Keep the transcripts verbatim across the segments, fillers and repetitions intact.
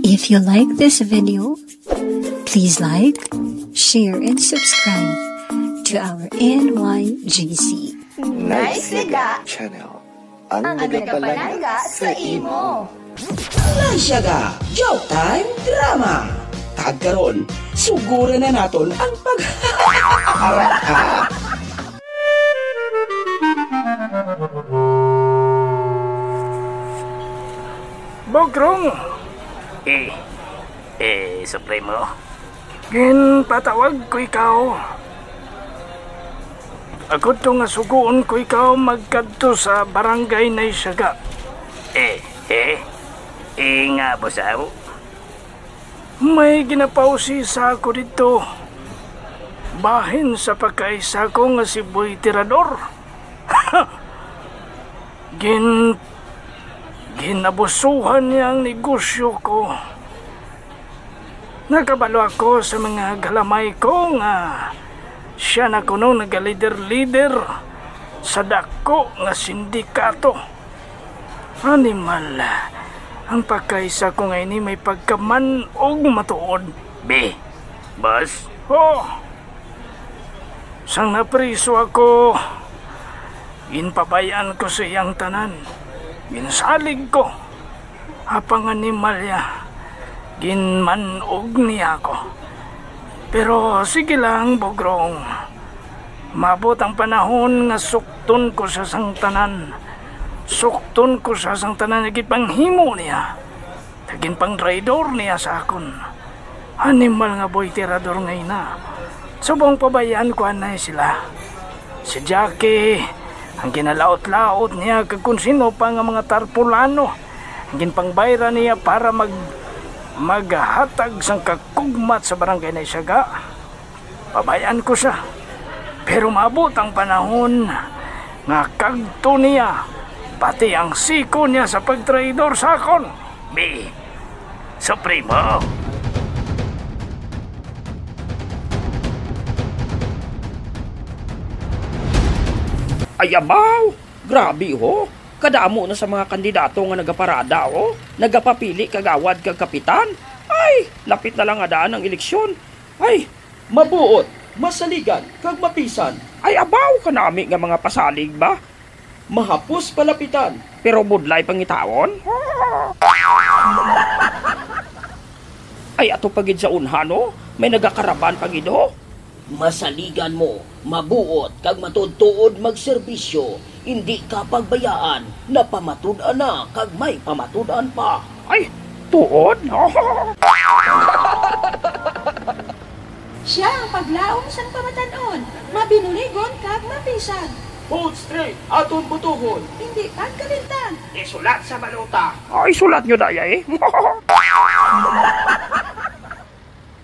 If you like this video, please like, share, and subscribe to our N Y G C. Nice Yaga Channel. Ang nagapalangga sa imo. Nice Yaga, Joke Time Drama. Kag karon, suguran na naton ang pag- Bugrong! Eh, eh, Supremo? Ginpatawag ko ikaw. Ako to nga sugoon ko ikaw magkadto sa barangay Naisyaga. Eh, eh, eh nga, boss, aw. May ginapausisa ako dito. Bahin sa pagkaisa ko nga si Boy Tirador. Gin-, ginabusuhan niya ang negosyo ko. Nakabalo ako sa mga galamay ko nga siya na kuno nagalider-lider sa dako nga sindikato. Animal, ang pagkaisa ko nga ini may pagkaman-og matuod. Be, boss? Oh, sang napriso ako, ginpabayaan ko sa iyang tanan. Ginsalig ko. Apang animal ya, ginman-og niya ako. Pero sige lang, Bugrong. Maabot ang panahon nga sukton ko sa sang tanan. Sukton ko sa sang tanan nga gipanghimo niya. Kag ginpangtraidor niya sa akon. Animal nga Boy Tirador nga ina. Subong pabayaan ko anay sila. Si Jackie, ang ginalaot-laot niya kag kung sino pa nga mga tarpulano, ang ginpangbayra niya para mag-, maghatag sang kakugmat sa barangay Naisyaga. Pabayaan ko siya. Pero maabot ang panahon nga kagto niya, pati ang siko niya sa pagtraidor sa akon. Bi, Supremo. Ay, abaw! Grabe, ho! Kadamo na sa mga kandidato nga nagaparada, ho! Nagapapili kagawad kag kapitan. Ay, lapit na lang nga daan ang eleksyon. Ay, mabuot, masaligan, kag mapisan. Ay, abaw, kanami nga mga pasalig ba? Mahapos palapitan. Pero budlay pangitawon? Ay, ato pa gid sa unhan, no? May nagakaraban pa gid, ho. Masaligan mo, mabuot, kag matuod-tuod magserbisyo, indi ka pagbayaan, napamatud-an na, kag may pamatud-an pa. Ay, tuod? Siya ang paglaom sang pamatan-on, mabinuligon kag mapisan. Vote straight, aton botohon. Hindi pagkalimtan. Isulat sa balota. Ah, isulat nyo daya eh.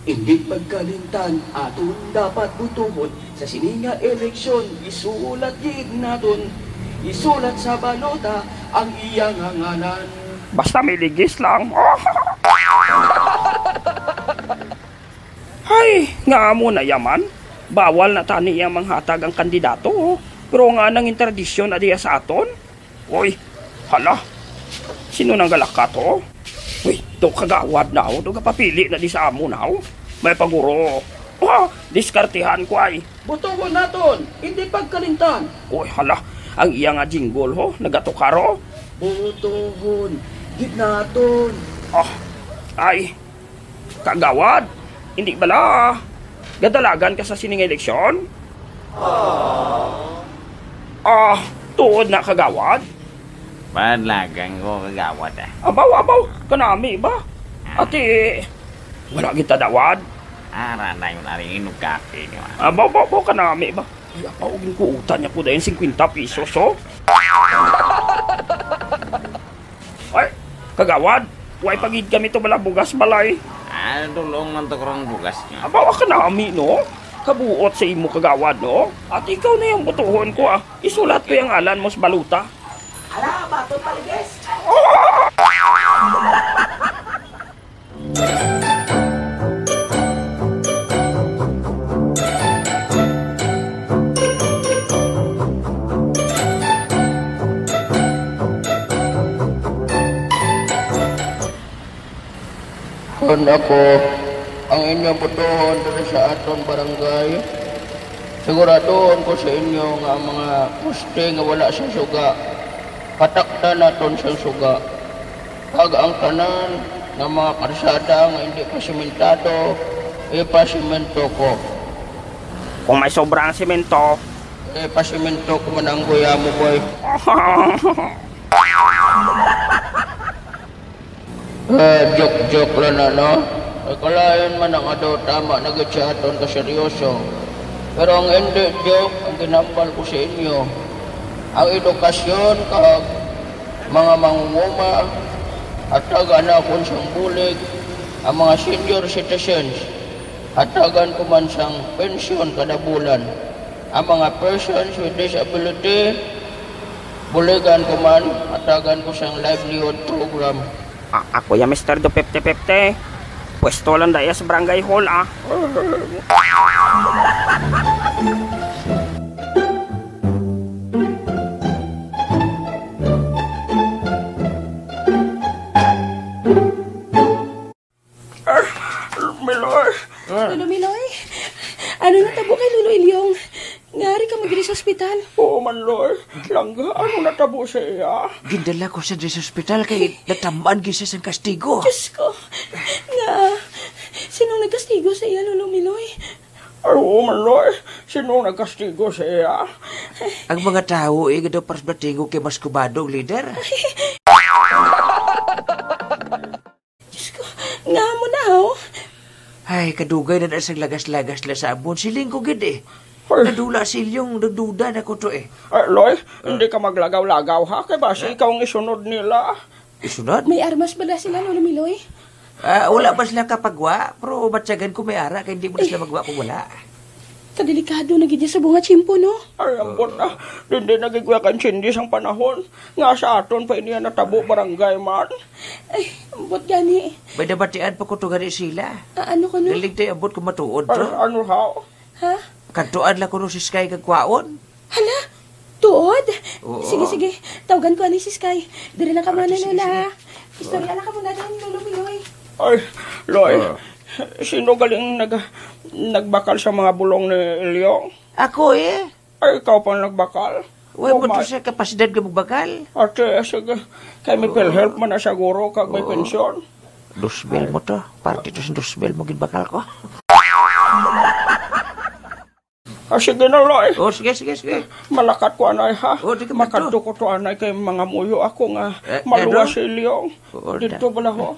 Hindi pagkalimtan, aton dapat botohon. Sa sini nga eleksyon, isulat gid naton. Isulat sa balota ang iya nga ngalan. Basta may ligis lang. Ay, nga amo na yaman. Bawal na tani iya manghatag ang kandidato, oh. Pero nga nang tradisyon na diya sa aton. Uy, hala. Sino nang galakat, oh? Uy, to kagawad na, oh. To kapapili na di sa amo na, oh. May paguro. Ah, diskartihan ko ay. Botohon naton, hindi pagkalimtan. Uy, hala. Ang iya nga jingle, ho. Nagatukar, oh. Botohon, gid naton. Ah, ay. Kagawad, hindi bala gadalagan ka sa sini nga eleksyon? Ah, tuod na, kagawad? Padlagan ko, kagawad, ah. Abaw, abaw, kanami ba? Ah. Ati, wala kita dawad. Ah, ranay mo na rin inog kape niyo, ah. Abaw, abaw, abaw, kanami ba? Ay, abaw, ginkuutan niya ko dayon singkwenta pesos, oh. Ay, kagawad, way pa gid kami to bala bugas balay. Ah, dulong man to karong bugas niya. Abaw, ah, kanami, no? Kabuot sa imo, kagawad, no? At ikaw na yung botohon ko, ah. Isulat ko yung alan mo sa balota. Ala, bato paligis! Kon ako ang inyong botohon diri sa aton barangay, siguraduhon ko sa inyo nga ang mga poste nga wala sing suga, patakdan naton sing suga. Kag ang tanan nga mga karsada nga indi pa simentado, ipasimento ko. Kung may sobra ang simento, ipasimento ko man ang guya mo, boy. Eh, joke-joke lang na, no? Ay, kalain man ang ado, tama na gid sa aton kaseryoso. Pero ang hindi joke, ang ginambal ko sa inyo, ang edukasyon kag mga mangunguma, hatagan nakon sang bulig, ang mga senior citizens, hatagan ko man sang pensyon kada bulan. Ang mga persons with disability, buligan ko man, hatagan ko sang livelihood program. A-, ako ya, Mister Do fifty fifty. Pwesto lang daya sa barangay hall, ah. Ah, Miloy. Ah. Lolo Miloy, ano natabo kay Lolo Ilyong? Ngari ka mo diri sa ospital? Oo man, Loy. Langga, ano natabo sa iya? Gindala ko sa diri sa ospital kay natamaan gid siya sang kastigo. Diyos ko. Nga, sino nagkastigo sa iya, Lolo Miloy? Ay, oo man, Loy. Sino nagkastigo sa iya? Ang mga tawo, eh, nga daw paras batingog kay mas kubado ang leader. Diyos ko, nga mo na, oh. Ay, kadugay na na sang lagas-lagas la sa amon. Siling ko gid, eh. Ay. Nadula si Ilyong, nagduda na ko to, eh. Ay, Loy, hindi ka maglagaw-lagaw, ha? Kay basi ikaw ang isunod nila. Isunod? May armas bala sila, Lolo Miloy? Ah, wala pa sila kapagwa, pero matyagan ko may ara, kay hindi mo na sila magwa kung wala. Kadelikado na gid sa bunga tiyempo, no? Ay, ambot na. Hindi na gid ko kaintindi sang panahon. Nga sa aton pa ini natabo barangay man. Ay, ambot gani. May nabatian pa ko to gani sila. Ah, ano ko, no? Galing tayo abot kung matuod to. Ay, ano, how? Ha? Kadtuan lang ko no si Sky kag kwaon. Hala, tuod? Oo. Sige, sige. Tawgan ko ani si Sky. Diri lang ka muna, Lola, ha? Istorya lang ka muna din, Lolo Miloy. Ay, Loy, sino galing nag-, nagbakal sa mga bulong ni Ilyong? Ako, eh. Ay, ikaw pang nagbakal? Wala mo to sa kapasidad nga magbakal. Ate, sige. Kay may PhilHealth man na siguro, kag may pensyon. Dos mil mo to. Parte to sa dos mil mo ginbakal ko. Ah, sige na, Loy. Oh, sige, sige, sige. Malakat ko, anay, ha? Oh, di ka madto. Makadto ko to, anay, kay mga muyo ako nga maluwas si Ilyong. Oo, dito bala, ho.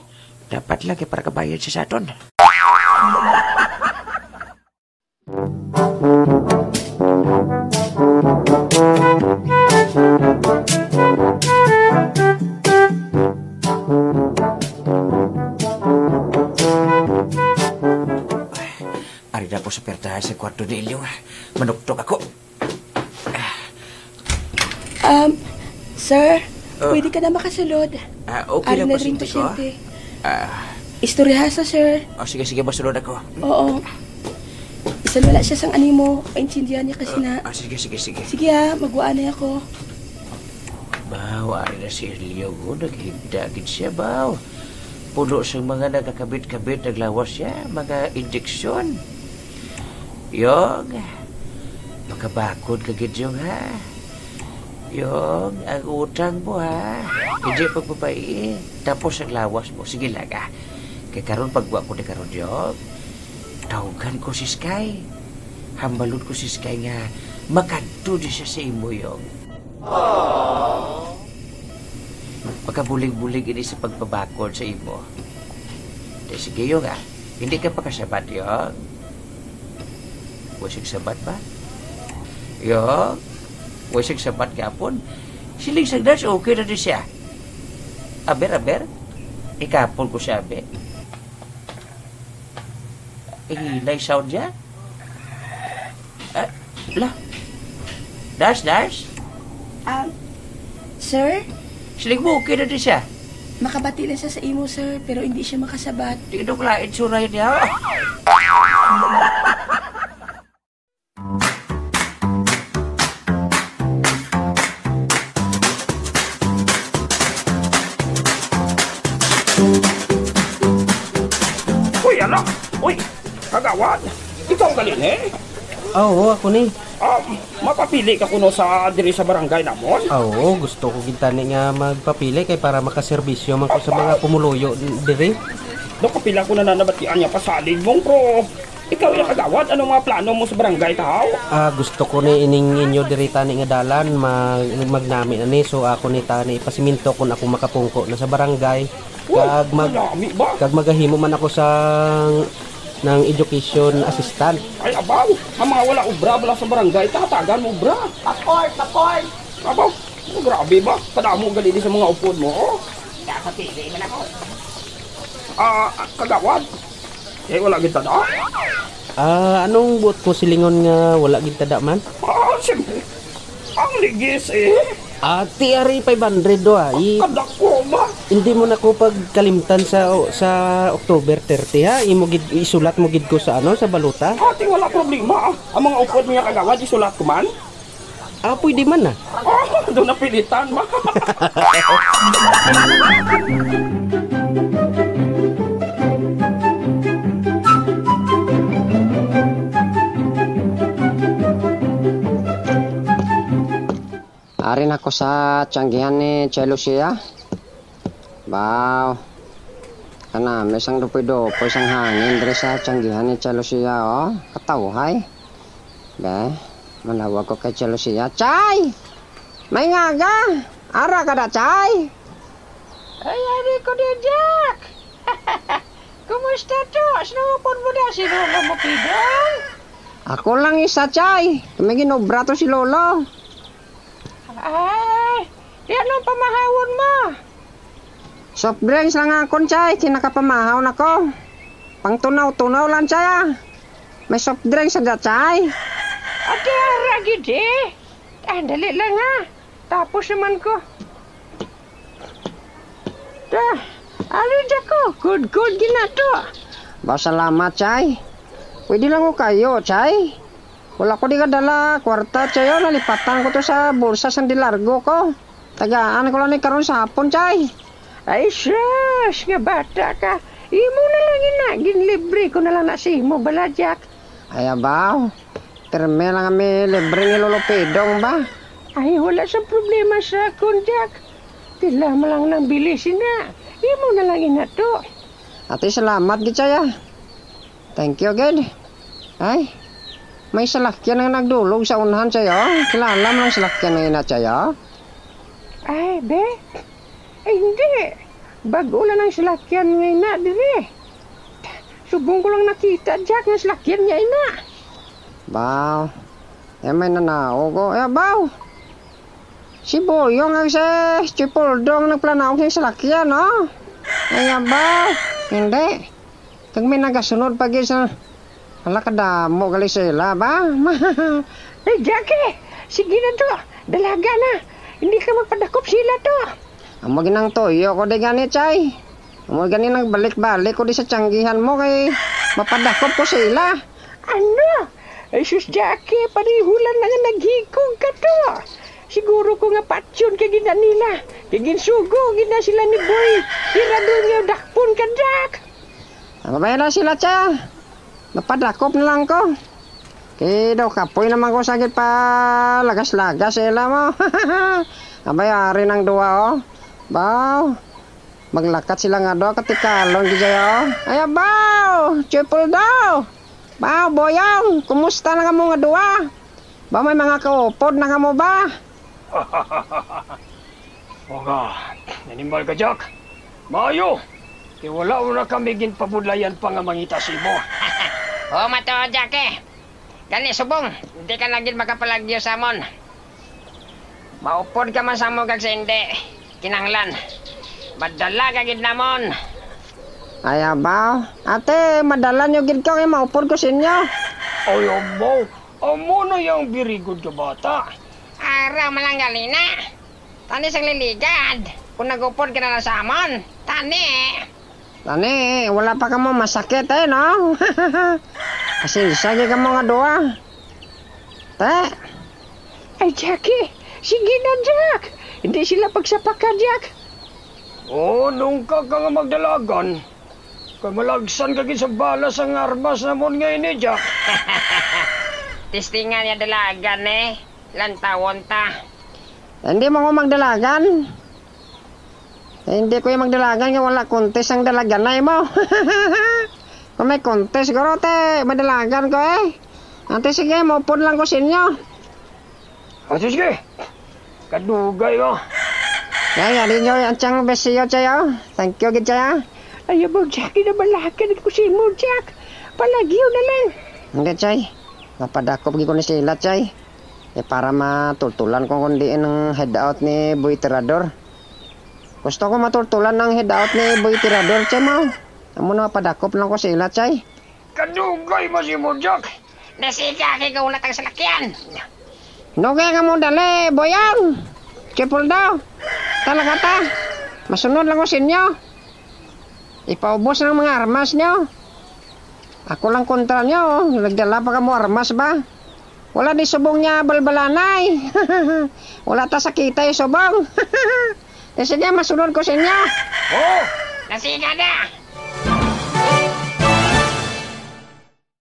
Dapat lang kay para kabayad siya sa aton. Ari na ko sa pertahan sa kwarto ni Ilyong. Manuktok ako. Um, sir, pwede ka na makasulod. Ah, okay lang, pasyente ko. Ari na rin pasyente. Ah. Istorya sa, sir. Oh, sige, sige, masulod ako. Oo. Bisan wala siya sang animo, maintindihan niya kasi na. Ah, sige, sige, sige. Sige, ah, magwaan na ako. Baw, ari na si Ilyong, oh, naghigda gid siya, baw. Puno sang mga nagakabit-kabit, naglawas siya, mga injeksyon. Yong, makabakod ka gid, Yong, ha? Yong, ang utang mo, ha? Hindi pagbabayi. Tapos ang lawas mo. Sige lang, ah. Kay karon pagwa ko ni karon, Yong, tawgan ko si Sky. Hambalon ko si Sky nga makadto di siya sa imo, Yong. Makabulig-bulig ini sa pagpabakod sa imo. Di sige, Yong, ah. Hindi ka pakasabat, Yong. Wa sing sabat ba? Yong, wa sing sabat gapon. Siling sang nurse, okay na di siya. Aber, aber. Ikapon ko siya, abi. Hinay sound niya. Ah, la. Nurse, nurse? Um, sir? Siling mo, okay na di siya. Makabati lang siya sa imo, sir, pero hindi siya makasabat. Di ka daw kalain, suray niya. Uy, kagawad, ikaw gali ni? Ah, oo, ako ni. Ah, mapapili ka kuno sa diri sa barangay namon? Ah, oo, gusto ko gid tani nga magpapili kay para makaserbisyo man ko sa mga pumuluyo diri. Do kapila ko na nanabatian nga pasalig mong pro. Ikaw yung kagawad, anong mga plano mo sa barangay, tahaw? Ah, gusto ko ni ining inyo diri tani nga dalan, mag-, magnami na ni. So, ako ni tani ipasiminto kung ako makapungko na sa barangay. Uy, kag mag-, nami ba? Kag magahimo man ako sang, nang education assistant. Ay, abaw, ang mga wala obra bala sa barangay, tahatagan mo obra. Support, support! Abaw, oh, grabe ba? Kadamo gali di sa mga upod mo, oh. Kapili man ako. Ah, kagawad, eh, wala gid tada. Ah, anong buot mo silingon nga wala gid tada man? Ah, siyempre. Ang ligis, eh. Ah, T R A five hundred do, ah. I-, kadako ba? Hindi mo na ko pagkalimtan sa, sa October thirty, ha? Imo gid, isulat mo gid ko sa, ano, sa balota. Ati, wala problema, ah. Ang mga upod niya kagawad, isulat ko man. Ah, pwede man, ah. Oh, doon napilitan ba? Ari na ko sa tiyanggihan ni Che Lucia. Baw. Kanami sang dupoy-dupoy sang hangin diri sa tiyanggihan ni Che Lucia, oh. Katawhay. Be, manawag ko kay Che Lucia. Chay! May ngaga! Ara ka da, Chay! Ay, ari ko di, Jack! Kumusta to? Sinupon mo na si Lolo mo, Pidong? Ako lang isa, Chay. Kami ginobra to si Lolo. Ay, di anong pamahawon mo? Soft drinks lang akon, Chay. Kinakapamahaw na ko. Pang tunaw-tunaw lang, Chay, ah. May soft drinks sa da, Chay. Ate, ara gid, eh. Ah, dali lang, ha. Tapos naman ko. Ta, ari, Jack, oh. Good, good, ginato. Ba, salamat, Chay. Pwede lang ko kayo, Chay. Wala ko di kadala kwarta, Chay, oh. Nalipatan ko to sa bulsa sang di largo ko. Tagaan ko lang ni karon sa hapon, Chay. Ay, sus, nga bata ka. Imo na lang ina, ginlibre ko na lang na sa imo, bala, Jack. Ay, abaw. Pirme lang kami libre ni Lolo Pidong ba? Ay, wala sa problema sa akon, Jack. Pila man lang nang bili sina. Imo na lang ina to. Ate, salamat gid, Chay, ah. Thank you, gid. Ay, may salakyan nga nagdulog sa unahan, Chay, oh. Kilala mo ang salakyan nga ina, Chay, oh? Ay, be? Ay, hindi. Bago lang ang salakyan nga ina, diri. Subong ko lang nakita, Jack, nga salakyan nga ina. Baw. Eh, may nanao ko. Eh, baw. Si Boyong ang sa Chipoldo ang nagplanaw sa salakyan, no? Ay, abaw. Hindi. Kag may nagasunod pa gid sa, hala, kadamo gali sila ba? Ay, Jackie, sige na to. Dalaga na. Hindi ka magpadakop sila to. Amo ginang tuyo ko di gani, Chay. Amo gani nagbalik-balik ko di sa tiyanggihan mo kay mapadakop ko sila. Ano? Ay, sus, Jackie, pareho lang na nga naghikog ka to. Siguro ko nga patyon ka gid na nila. Kay ginsugo gid na sila ni Boy Tirador nga dakpon ka, Jack. Ang babae na sila, Cha. Mapadakop na lang ko. Kay daw kapoy naman ko sagit pa lagas-lagas sila mo. Abay, ari nang duwa, oh. Baw. Maglakat sila nga duha, katikalon gid siya, oh. Ay, abaw! Triple daw! Baw, Boyong, kumusta na kamo nga duha? Ba may mga kaupod na kamo ba? Mga animal ka, Jack. Maayo, kay wala na kami ginpabudlayan pa nga mangita sa imo. Oo, matuod, Jack, eh. Gani, subong, di ka na gid makapalagyo sa amon. Maupod ka man sa amo kag sa hindi, kinahanglan madala ka gid namon. Ay, abaw. Ate, madala nyo gid ko kay maupod ko sa inyo. Ay, abaw. Amo na yang very good ka bata. Ara man lang gali na. Tani sang liligad. Kung nagupod ka na lang sa amon. Tani. Tani, wala pa kamo masakit, eh, no? Pasensya gid kamo nga duha. Te. Ay, Jackie, sige na, Jack. Hindi sila pagsapaka, Jack. Oh, nungka ka nga magdalagan. Pamalagsan ka gid sa balas ang armas namon nga ini, Jack. Testingan niya dalagan, eh. Lantawon ta. Hindi mo ko magdalagan. Eh, hindi ko yung magdalagan nga wala contest ang dalaganay mo. Kung may contest, siguro, te, madalagan ko, eh. Ante, sige, mupon lang ko sa inyo. O, sige. Kadugay mo. Ay, ali nyo ang tiyang besiyo, Chay, oh. Thank you, gid, Chay, ah. Ay, abag, Jack, kinabalakan ko sa imo, Jack. Palagyo na lang. Hindi, Chay. Mapadakop gid ko ni sila, Chay. Eh, para matultulan ko kung diin ang hideout ni Boy Tirador. Gusto ko matultulan ang hideout ni Boy Tirador, Chay, mo. Amo na, mapadakop lang ko sila, Chay. Kadugay mo si mo, Jack. Nasika kay kaulat ang salakyan. Dugay nga mo dali, Boyang. Chipuldo. Talaga ta. Masunod lang ko sa inyo. Ipaubos ang mga armas nyo. Ako lang kontra nyo, oh. Nagdala pa ka mo armas ba? Wala ni subong niya balbalanay. Wala ta sakitay subong. Eh, sige, masunod ko sa inyo. Oh, nasiga na.